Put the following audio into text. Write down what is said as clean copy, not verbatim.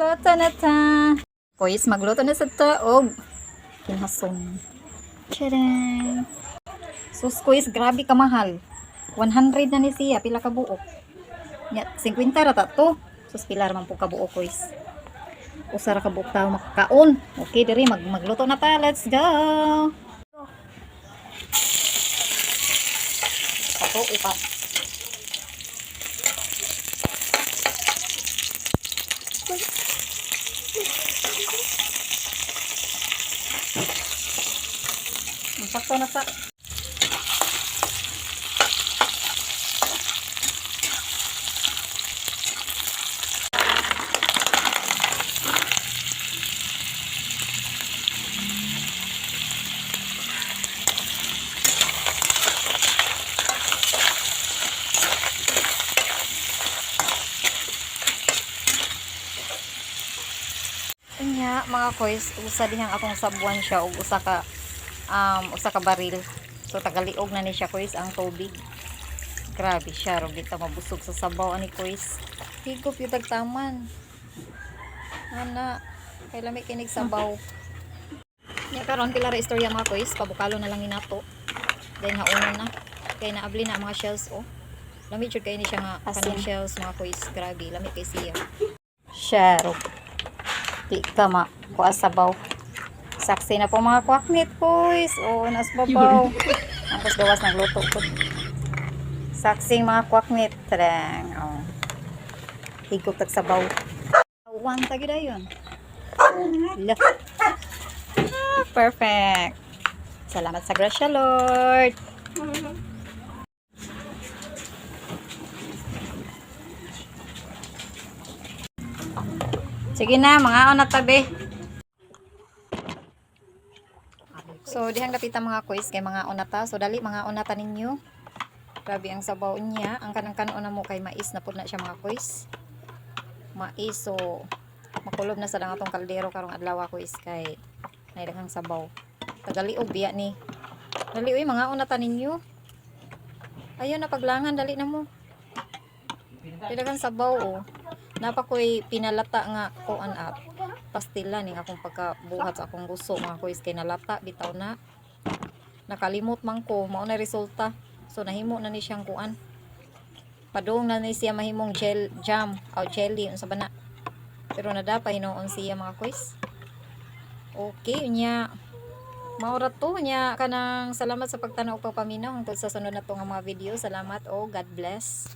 Magluto na ta. Kois, magluto na sa ta og kinhason. Tcharan! Sus, kois, grabe ka mahal. 100 na ni siya, pila ka buok. Nya, 50 ra ta to. Sus, pila ra man po ka buok, kois. Usa ra ka buok tao makakaon. Okay, diri magluto na ta. Let's go. Pato ipa. Sakto na sa. Unya, mga koys, usa dihang akong sabuan siya og usa ka baril. So tagaliog na ni siya, koys, ang tubig. Grabe siya, rog di ta mabusog sa sabaw ani, koys. Higop yung tagtaman. Ana, kay lami kinig sabaw. Nya karon pila ra istorya, mga koys, pabukalo na lang ni nato. Then haonon na. Kay naabli na ang mga shells oh. Lami jud kay ni siya nga Asin. kanang shells, mga koys, grabe lami kay siya. Share. Di ka ma kuha sabaw. Saksi na po mga kwaknit, boys. Oo, nas babaw. Tapos gawas nagluto ko. Saksi mga kwaknit. Tarang. Oh. Higop tag sabaw. One tagi dayon. La. Ah, perfect. Salamat sa grasya, Lord. Sige na, mga na tabi. So, dihang dapita, mga quiz kay mga una ta. So, dali mga una ta ninyo. Grabe ang sabaw niya. Ang kanang kanon na mo kay mais na pud na siya, mga quiz. Mais, so makulob na sa lang atong kaldero karong adlaw, quiz, kay naay sabaw. Tagaliog biya ni. Dali uy, mga una ta ninyo. Ayun na paglangan, dali na mo. Daghang sabaw oh. Napa ko'y pinalata nga kuan at pastila ning akong pagkabuhat sa akong gusto, mga kuys, kay nalata bitaw na. Nakalimot man ko, mao na resulta. So nahimo na ni siyang kuan. Padung na ni siya mahimong gel jam o jelly unsa ba na. Pero nadapa hinuon siya, mga kuys. Okay, unya. Mao ra to nya kanang salamat sa pagtanaw ug pagpaminaw hangtod sa sunod na to nga mga video. Salamat o God bless.